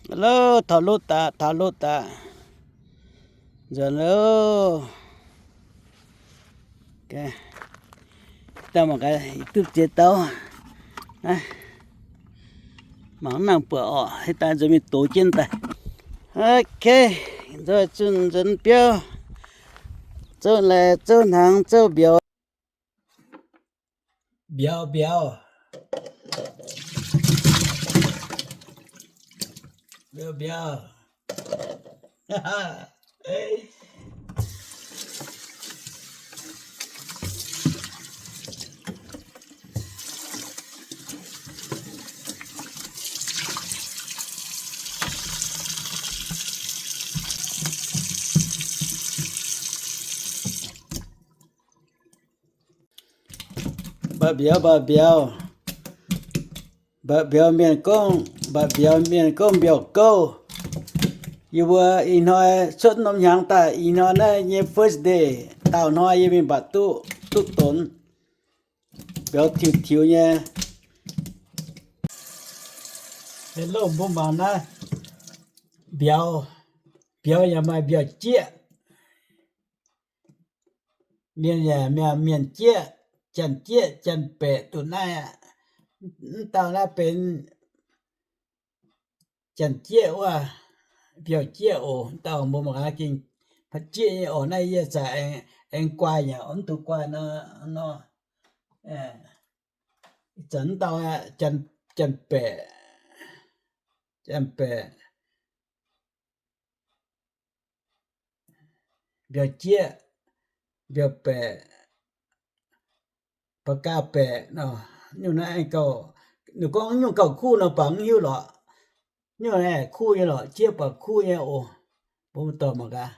Hello, taux lotv daaih, taux lotv daaih. Nzuonx loh. Daaih mangc gaax, duqv ziex dauh. Mangc nangc buatc orqc, haaix daaih nzuonx mingh dox jienv daaih. Ok, nzuonx, nzuonx biauv. Zouv laih, zouv hnaangx, zouv mbiauz. Mbiauz, mbiauz. Mbiauz, mbiauz. Mba'biauz, mba'biauz. Mba'biauz mienh gorngv, mba'biauz mienh gorngv mbiauz gouv. Yie mbuo ih hnoi cuotv norm hnyangx daaih, ih hnoi naaiv nyei first day, daauh hnoi yie mingh mbatc duqv, duqv donx. Mbiauz tiux tiux nyei. Hello, mbuo mangc naaiv mbiauz, mbiauz yaac maaih mbiauz jieqv. Mienh yaac maaih mienh jieqv, janx-jieqv, janx-baeqc duqv naaiv aqv. Mv dauh naaiv benx janx-jieqv wuov, mbiauz jieqv oc. Mv dauh mbuo mangc gaax gengh jieqv nyei oc. Naaiv yie zaqc aengx guaaih yaac mv dungx guaaih nor. Ih zanc mv dauh aqv, janx-baeqc, janx-baeqc. Mbiauz jieqv, mbiauz baeqc, ba'gaa baeqc nor, nyungc naaiv aengx gauh, ninh gorngv nyungc gauh kuv nor baac mv hiuv lorqc. Nyungc naaiv kuv nyei lorqc, jieqv baac kuv nyei oc. Mbuo dorh mangc gaax.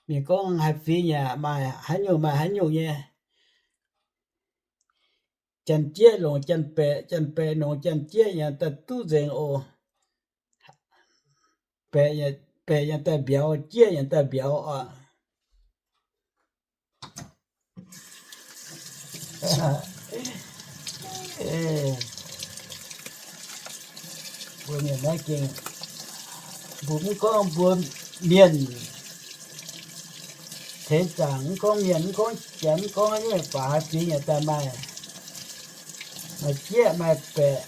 Ninh gorngv haih fingx yaac maaih haaix nyungc maaih haaix nyungc nyei. Janx-jieqv longc janx-baeqc, janx-baeqc longc janx-jieqv yaac daaih duqv nzengc oc. Baeqc, baeqc yaac daaih mbiauz, jieqv yaac daaih mbiauz oc. Mbuo mienh naaiv gengh, mbuo mv gorngv mbuo mienh ceix zaangc, mv gorngv mienh, mv gorngv janx, mv gorngv nyungc, baac haaix fingx yaac daaih maaih, maaih jieqv, maaih baeqc,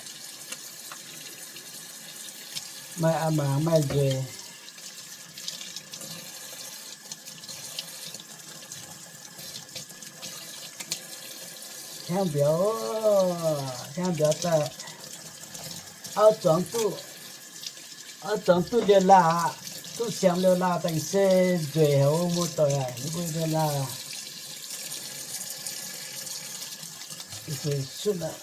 maaih a'maangc, maaih nzueic. Hnyangx mbiauz, hnyangx mbiauz daaih, auv zuangx duqv, auv zuangx duqv liouh laah, duqv siang liouh laah daaih se nzueic haic, muoz-doic aac, mbuo liouh laah. Nzueic cutv aqv.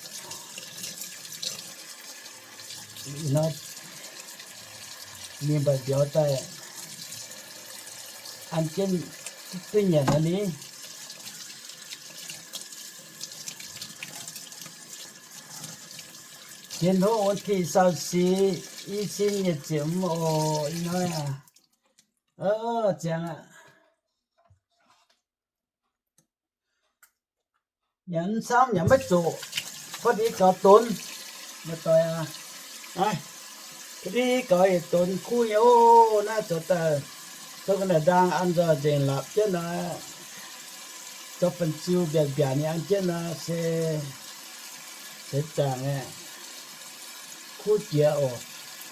Ih hnoi mingh mbatc mbiauz daaih, an jienv duqv nyanc aqv ni. Jiex hnoi วันที่ซาวสี่ i sin nyic ziepc oc, ih hnoi aqv. Ziangx aqv. Nyanc mv camv nyanc maiv zuqc, kuv ndie gaux donx. Muoz-doic aac, kuv ndie gaux yietc donx kuv nyei oc. Naaiv zoux daaih, zoux ga'naaiv ndaang an nzoih nzengc lapc jienv nor, zoux banh ziu mbiaauc mbiaauc nyei an jienv nor se seix zaangc aqv. Kuv jiex oc.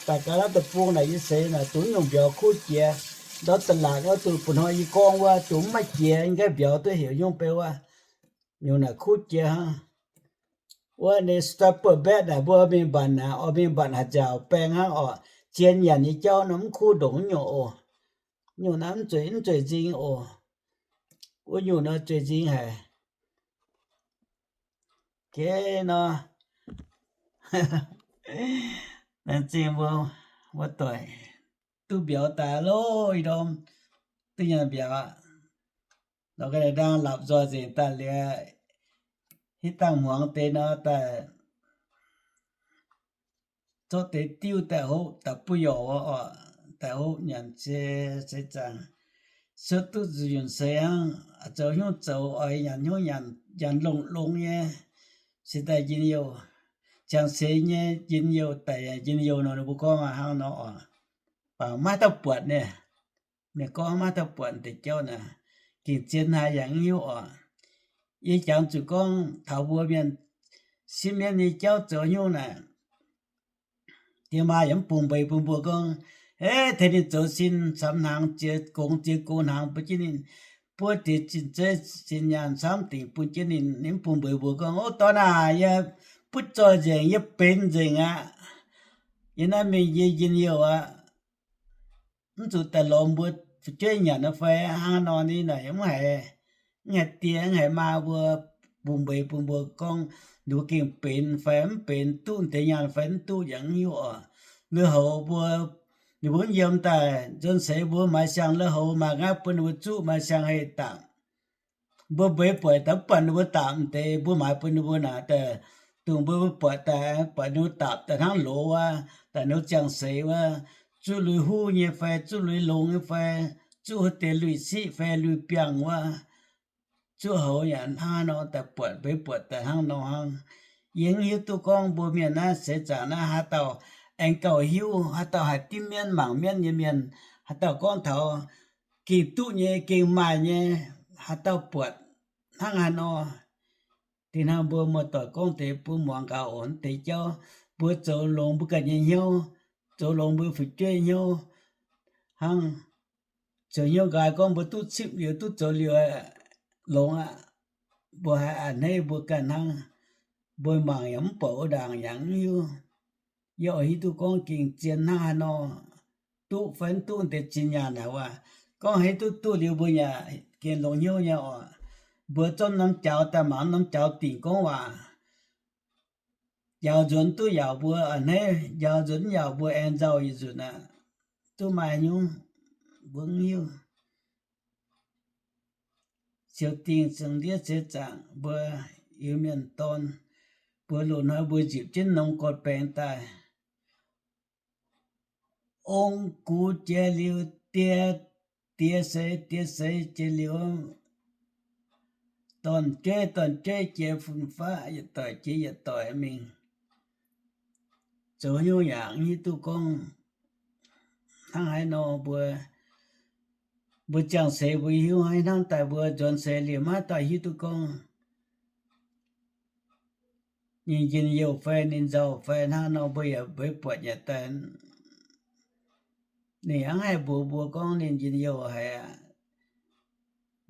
Daaih gaax naaiv deic-bung naaic yie seix naaic dungx nyungc mbiauz kuv jiex. Ndortv da'laatc wuov duqv bun hnoi yie gorngv wuov dungx mv maaih jiex, yie gaengh mbiauz duqv heuc nyungc beu wuov. Nyungc naaic kuv jiex hnangv. Wuov ninh สไนเปอร์ แบล็ค naaic mbuo mingh mbatc naaic, oix mingh mbatc haaix nziaauc baeng hnangv oc. Zien nyanc nyei jauv nor mv kuv ndongc nyungc oc. Nyungc naaiv mv zueiz, mv zueiz nzing oc. Wuov nyungc nor zueiz nzing haic. Geh nor, laengz zingh mbuo, mbuo doic duqv mbiauz daaih loh, ih ndorm duqv nyanc mbiauz aqv. Lorz ga'naaiv ndaang lapc nzoih nzengc daaih liuz, hitv dangh hmuangx deix nor daaih zorqv deix diuv daaih hopv daaih buov yorc oc, daaih hopv nyanc se seix zaangc. Cuotv duqv nzunc seix hnangv, zoux hnyouv zoux oix nyanc hnyouv nyanc, nyanc longx-longx nyei, se daaih njien-youh. Ziangh seix nyei njien-youh daic njien-youh nor, ninh mbuo gorngv hnangv nor oc. baac maiv dauh buatc nyei. Mienh gorngv maiv dauh buatc deix jauv naaic, gengh zien haic yaac mv hiuv oc. Yie jangx zuqc gorngv taux mbuo mienh sipv mienv nyei jauv zoux nyungc naaic, diex maa yaac mv bungx mbeix bun mbuo gorngv, Eix, tengx ninh zoux sin camx hnaangx, ziex gongx ziex gongx hnaangx bun jienv ninh, buov deix zinh zeiv zinh nyaanh camv dingc bun jienv ninh. Ninh mv bungx mbeix mbuo gorngv, Ov, dorn aac, yie butv zoih nzengc, yie benx nzengc aqv. Yie naaiv mingh yie njien-youh aqv. Mv zuqc daaih lorz mbuo fu'jueiv nyanc fai hnangv nor ni naaic, mv haiz, mv haiz die mv haiz maa mbuo bungx mbeix bun mbuo gorngv ninh mbuo gengh benx fai mv benx, duqv deix nyaanh fai mv duqv yaac mv hiuv oc. Lui-houx mbuo, ninh mbuo mv yiem daaih nzuonx seix mbuo maaih siang lui-houx maaih nqaaiv bun ninh mbuo zuqv, maaih siang hei daapc. Mbuo mbeix buatc daaih mv buatc ninh mbuo daapc deix, mbuo maaiz bun ninh mbuo naaic daaih, dongh mbuo buatc daaih, buatc ninh mbuo daapc daaih hnangv loz wuov, daaih ninh mbuo ziangh seix wuov, zuqv lui-huv nyei fai zuqv lui-longx nyei fai, zuqv deix lui-siqv fai lui-biangh wuov, zuqv houx yaac hnangv nor daaih buatc, mbeix buatc daaih hnangv nor hnangv. Yie mv hiuv duqv gorngv mbuo mienh naaiv seix zaangc naaiv haaix dauh aengx gauh hiuv, haaix dauh haih dimv mienv mangc mienv nyei mienh, haaix dauh gorngv taux gengh duqv nyei, gengh maaih nyei, haaix dauh buatc hnangv haaix nor. Dingh hnangv mbuo muoz-doic gorngv deix bun muangx gaax oc. Deix jauv mbuo zoux longx mbuo ganh nyei hnyouv, zoux longx mbuo fu'jueiv hnyouv hnangv. Zoux hnyouv nqaai gorngv mbuo duqv cipv liuz, duqv zoux liuz, longx aqv. Mbuo haiz a'hneiv mbuo ganh hnangv. Mbuo mangc yaac mv buatc wuov ndaangc yaac mv hiuv. Yie oix hiuv duqv gorngv gengh zien hnangv haaix nor, duqv fai mv duqv deix zinh nyaanh naaic waac. Gorngv hiuv duqv duqv liuz mbuo yaac gengh longx hnyouv nyei oc. Mbuo zorqv norm jaux daaih mangc norm jaux dingc gorngv waac. Njaaux nzuonx duqv yaauc mbuo a'hneiv, njaaux nzuonx mv yaauc mbuo aengx nzauh yietc nzunc aqv. Duqv maaih nyungc mbuo mv hiuv. Siou dingh zong ndiev seix zaangc mbuo Iu-Mienh dorn, mbuo loz-hnoi mbuo nzipc jienv norm gorn-baengx daaih. Ong gux jiex liuz die, die seix, die seix jiex liuz, dorn-jueiv, dorn-jueiv jiex fun-faqv, yietc doic jiex yietc doic mingh. Zoux nyungc yaac mv hiuv duqv gorngv hnangv haaix nor mbuo, mbuo ziangh seix mbuo hiuv haaix hnangv daaih, mbuo nzuonx seix liuz maiv dauh hiuv duqv gorngv ninh njien-youh fai ninh nzauh fai hnangv nor, mbuo yaac mbeix buatc nyei daaih. Ninh hnangv haih mbuox mbuo gorngv ninh njien-youh haic aqv.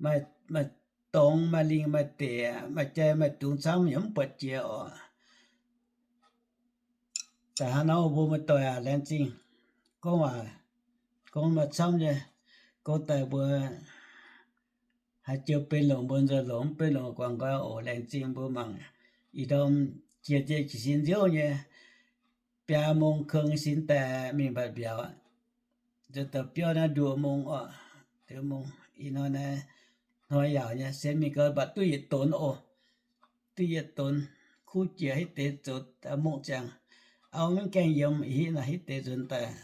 Maaih, maaih dorngx, maaih lingh, maaih deic, maaih jai, maaih dungz camv, yaac mv buatc jiex oc. Da'hnangv nor mbuo muoz-doic aac, laengz zingh gorngv waac, gorngv maaih camv nyei, gorngv daaih mbuo haaix joux benx longc mbuo nzuonx longc, mv benx longc guangc nqoi oc. Laengz zingh mbuo mangc ih ndorm jiex jienv jiez sin nziouv nyei, biaa mong keng sin daaih mingh mbatc mbiauz aqv. Nzuonx daaih biauv naaiv nduoh mong oc, nduoh mong. Ih hnoi naaiv hnoi yaauc nyei, se mingh gau mbatc duqv yietc donx oc. Duqv yietc donx, kuv jiex hitv deix zoux mongh ziangh. Auv maiv gaengh yiem, ih hitv naaic hitv deix nzuonx daaih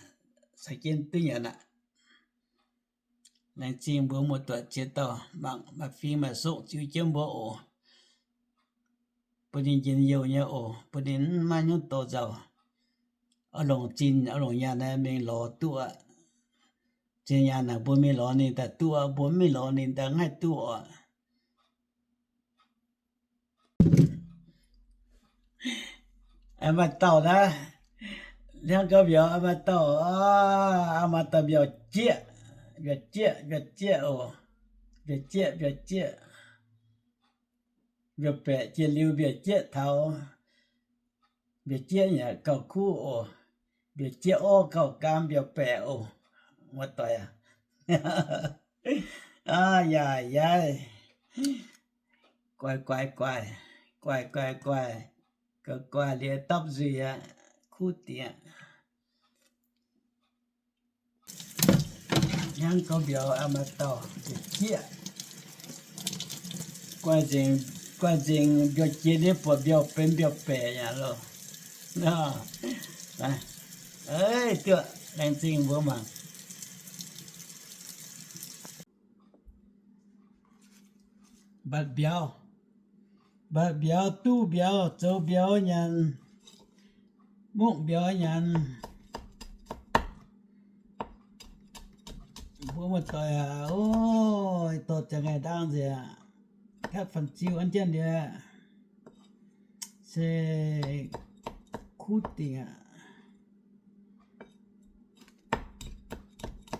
caux jienv duqv nyanc aqv. Laengz zingh mbuo muoz-doic ziex dauh mangc maaih fing maaih soqv ziux jienv mbuo oc. Bun ninh njien-youh nyei oc, bun ninh maiv nyungc dorh nzauh. Oix longc zinh oix longc nyaanh naaiv mingh lorz duqv aqv. Zinh nyaanh naaic mbuo mingh lorz ninh daaih duqv aqv, mbuo mv mingh lorz ninh daaih mv haih duqv oc. Aa, maaih dauh naaiv, hnangv gauh mbiauz, aa, maaih dauh, aa, maaih dauh mbiauz jieqv, mbiauz jieqv, mbiauz jieqv oc, mbiauz jieqv, mbiauz jieqv, mbiauz baeqc jiex liuz mbiauz jieqv taux, mbiauz jieqv yaac gauh kuv oc, mbiauz jieqv orv gauh gaam mbiauz baeqc oc, muoz-doic aac. Aa, yaac yaac, guaix guaix guaix, guaix guaix guaix, guaix guaix liuz dapv nzuih aqv, kuv diex. Hnangv gauh mbiauz aa, maaih dauh jieqv, guaix nzengc, guaix nzengc mbiauz jiex liuz buatc mbiauz benx mbiauz baeqc yaac loh. Duqv, laengz zingh mbuo mangc. Mbatc mbiauz, mbatc mbiauz, duqv mbiauz, zoux mbiauz nyanc, mungv mbiauz nyanc. Mbuo muoz-doic aac, o, dorh ziangx ngaih ndaang nzengc aqv. Gaatv fan-ziu an jienv liuz, se kuv dingc aqv.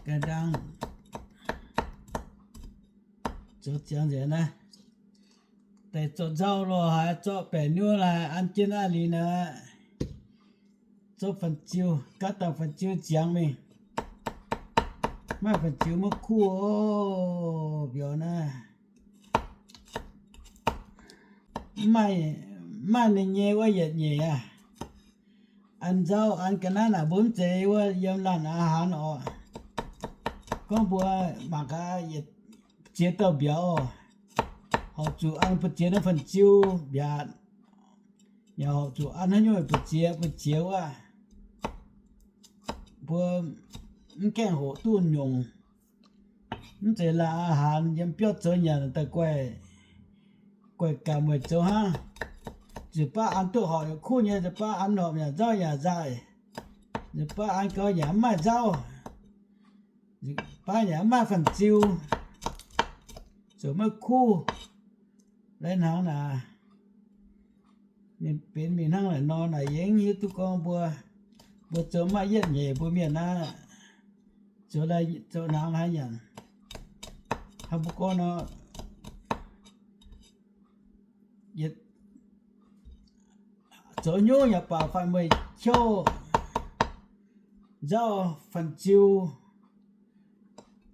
Ngaih ndaang zoux ziangx nzengc naaiv. Daaih zorqv nzauv lorh haaix, zorqv baeqc nyuoqv laaix an jienv naaiv liuz naaiv, zorqv fan-ziu, gaatv dangh fan-ziu ziangx mingh. Maaih fan-ziu maiv kuv oc, mbiauz naaiv. Mv maaih, mv maaih ninh nyei wuov yietc nyeic aqv. An nzauv an ga'naaiv naaic mbuo mv zeiz wuov yiem laanh aav haanx oc. Gorngv mbuo mangc gaax yietc ziex dauh mbiauz, horpc zuqc an mbu'ziex naaiv fan-ziu mbiaatc, yaac horpc zuqc an haaix nyungc mbu'ziex mbu'ziex wuov. Mbuo mv gaengh hoqc duqv nyungc. Mv zeiz laanh aav haanx yiem biauv zoux nyanc daaih guaih, guaih gaax mueic zoux hnangv. Nzunc baav an duqv horpc yaac kuv nyei, nzunc baav an horpc yaac nzauv yaac nzaaih. Nzunc baav an gau yaac mv maaih nzauv. Nzunc baav yaac mv maaih fan-ziu, zoux maiv kuv. Lai hnangv naaic, ninh benx mingh hnangv naaic nor naaic, yie mv hiuv duqv gorngv mbuo, mbuo zoux maaih yietv nyeic mbuo mienh naaiv, zoux lai, zoux hnangv haaix nyanc. Hnangv mbuo gorngv nor, yietc zoux nyungc yaac baac faanh mueic qouv, nzauv fan-ziu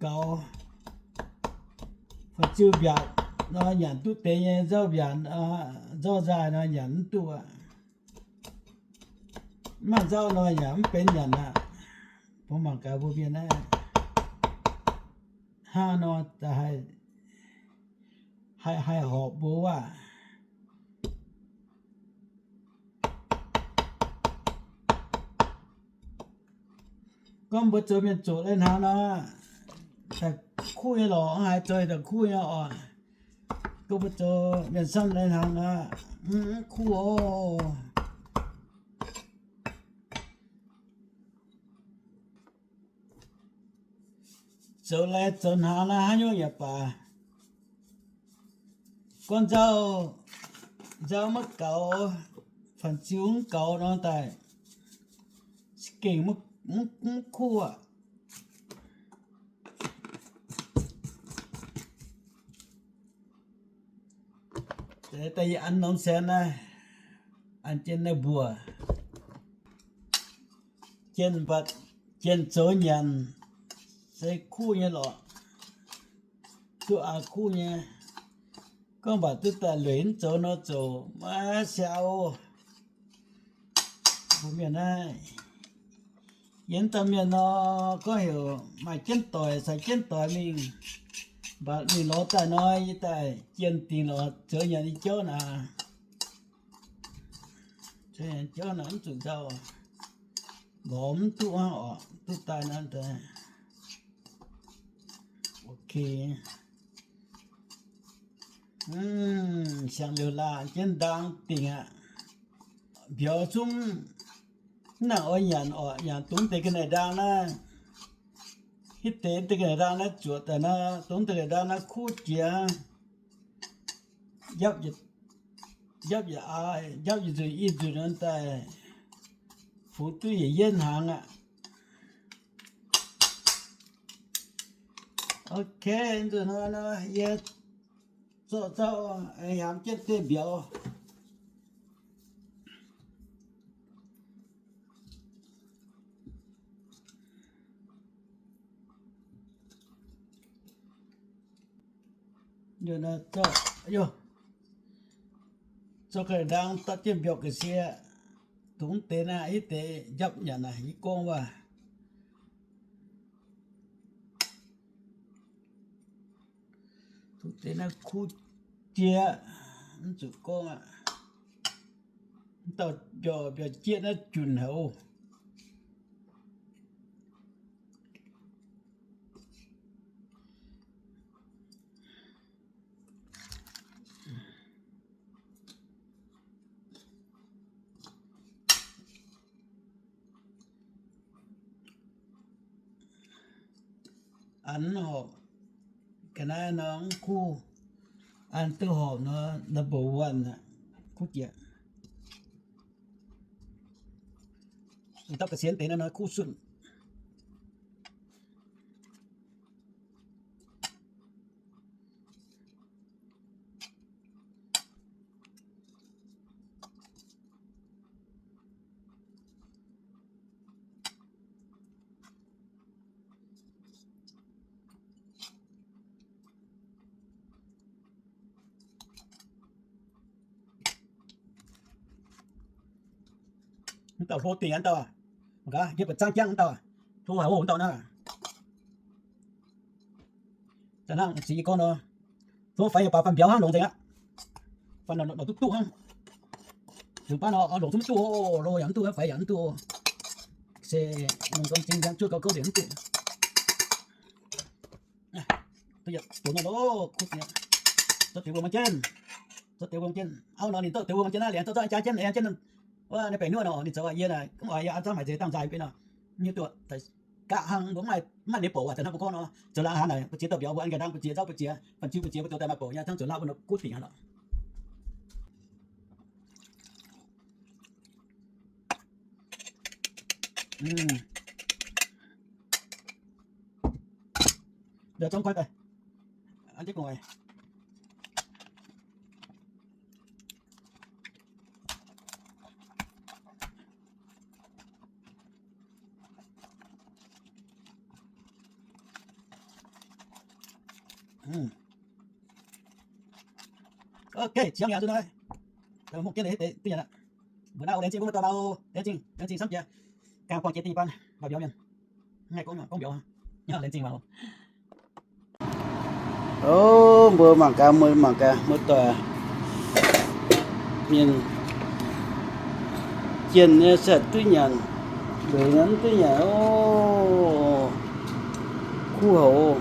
gaux, fan-ziu mbiaatc nor nyanc duqv deix nyei, nzauv mbiaatc, nzauv nzaaih nor nyanc mv duqv aqv. Mv maaih nzauv nor yaac mv benx nyanc aqv. Mbuo mangc gaax mbuo mienh naaiv hnangv nor, haih, haih horpc mbuo wuov. Gorngv mbuo zoux mienh zoqc lai hnangv nor, daaih kuv nyei lorqc, haaix zoux daaih kuv nyei oc. Gorngv mbuo zoux mienh samv lai hnangv nor, mv kuv oc. Zoux lai zoux hnaangx naaiv haaix nyungc yaac baac, gorngv nzauv, nzauv maiv gaux, fan-ziu mv gaux nor daaih, se gengh mv kuv aqv. Daaih yie an norm saengx naaiv, an jienv naaiv mbuoqc, jienh mbatc, jienh zoux nyanc, se kuv nyei lorqc. Duqv aqc kuv nyei. Gorngv mbatc duqv daaih lueic mv zoux nor zoux maiv siaaux. Mbuo mienh naaiv, yie mv dauh mienh nor, gorngv heuc maaih jienv doic, caux jienv doic mingh, mbatc mingh lorz daaih nor, yie daaih jienh dingc lorz zoux nyanc nyei jauv naaic. Zoux nyanc jauv naaic mv zuqc nzauh, lorz mv duqv hnangv oc, duqv daaih naaiv daaih. Ok. Siang liuz laangh jienv ndaang dingc aqv. Mbiauz zungv mv nangc oix nyanc orqc, nyanc dungx deix ga'naaiv ndaang naaiv. Hitv deix deix ga'naaiv ndaang naaiv zuoqc daaih naaiv, dungx deix ga'naaiv ndaang naaiv kuv jiex. Njapv yietc, njapv yietc aa, njapv yietc nzunc i nzunc nor daaih fungx duqv yietc yienv hnaangx aqv. Ok, nzunc hnoi nor yie zorqv zauv hnyangx jienv deix mbiauz. Zorqv ga'naaiv ndaang dapv jienv mbiauz ga'sie, dungx deix naaiv, hitv deix njapv nyanc naaic, yie gorngv waac. Dungx deix naaiv kuv jiex, mv zuqc gorngv aqv. Mv dauh mbiauz, mbiauz jieqv naaiv junc haic oc. An horpc, ga'naaiv nor mv kuv, an duqv horpc nor number one aqv, kuv jiex. Dauh ga'sienx deix nor kuv sunh. Mv dauh hlo dingc aqv, mv dauh aqv. Mv gaax, yie buatc zaangv jangv mv dauh aqv. Hlo haic oc, mv dauh naaiv. Da'hnangv ziqc yie gorngv nor, hlo faix yaac baac fanh mbiauz hnangv longc nzengc aqv. Fanh longc duqv duqv hnangv. Nzunc baav nor longc zungv mv duqv oc, hlo yaac mv duqv, faix yaac mv duqv. Se longc gong zingh njang zuov gauh gouv nzengc mv duqv. Duqv yietc buonc nor loh, kuv zorqv deix wuom jienv, zorqv deix wuom jienv. Auv nor ninh zorqv deix wuom jienv naaiv, liuz zorqv zorqv jaa jienv, liuz jienv. Wuov naaiv baengc nuov nor ninh zoux yie naaic, gorngv oix yie an zangv haic nzeix dangh nzaaih mv benx nor, nyei duqv gaqv hnangv mbuo mv maaih, mv maaih ninh bouc waac, zanc hnangv mbuo gorngv nor, zoux laaix haaix naaic, mbu'ziex dauh mbiauz mbuo an nqaih ndang, mbu'ziex nzauv mbu'ziex, fanh ziu mbu'ziex, mbuo zoux daaih maaih bouc nyei, hnangv zoux laaix mbuo nor kuv dingc aqv lorqc. Ok, ziangx yaac nzunc naaiv, hmungv jienv deix duqv nyanc aqv. Mbuo naaiv laengz zingh mbuo muoz-doic mangc oc. Laengz zingh, laengz zingh samv jiex. Gaengh buangh jiex dinh baan, maaih mbiauz mienh. Mv haih gorngv, gorngv mbiauz. Laengz zingh mangc oc. O, mbuo mangc gaax, mbuo mangc gaax, muoz-doic, mienh jienh nyei se duqv nyanc, mbeix naaiv mv duqv nyanc oc. Kuv haic oc.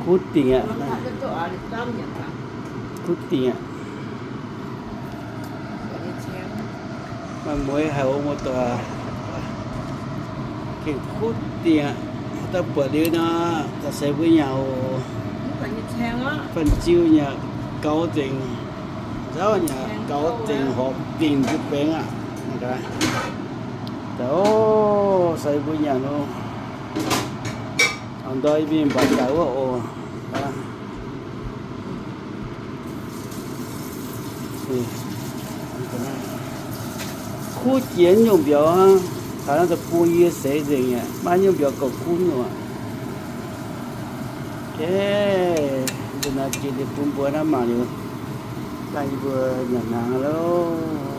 Kuv dingc aqv. Kuv dingc aqv. Maaih mueiz haic oc, muoz-doic. Gengh kuv dingc aqv. Daaih buatc liuz nor, daaih seix mbuo nyanc oc. Fanh ziu nyanc gaux nzengc, nzauv nyanc gaux nzengc, horpc dingc njiec baengx aqv. Daaih oc, seix mbuo nyanc oc. A'ndoi mingh mbatc daaih wuov oc. Kuv jiex nyungc mbiauz hnangv. Taux naaiv deic-bung yie seix nzengc aqv, maiv nyungc mbiauz gauh kuv nyungc aqv. Nzunc naaiv jiex liuz bun mbuo naaiv mangc liuz, dangh yie mbuo nyanc hnaangx loh.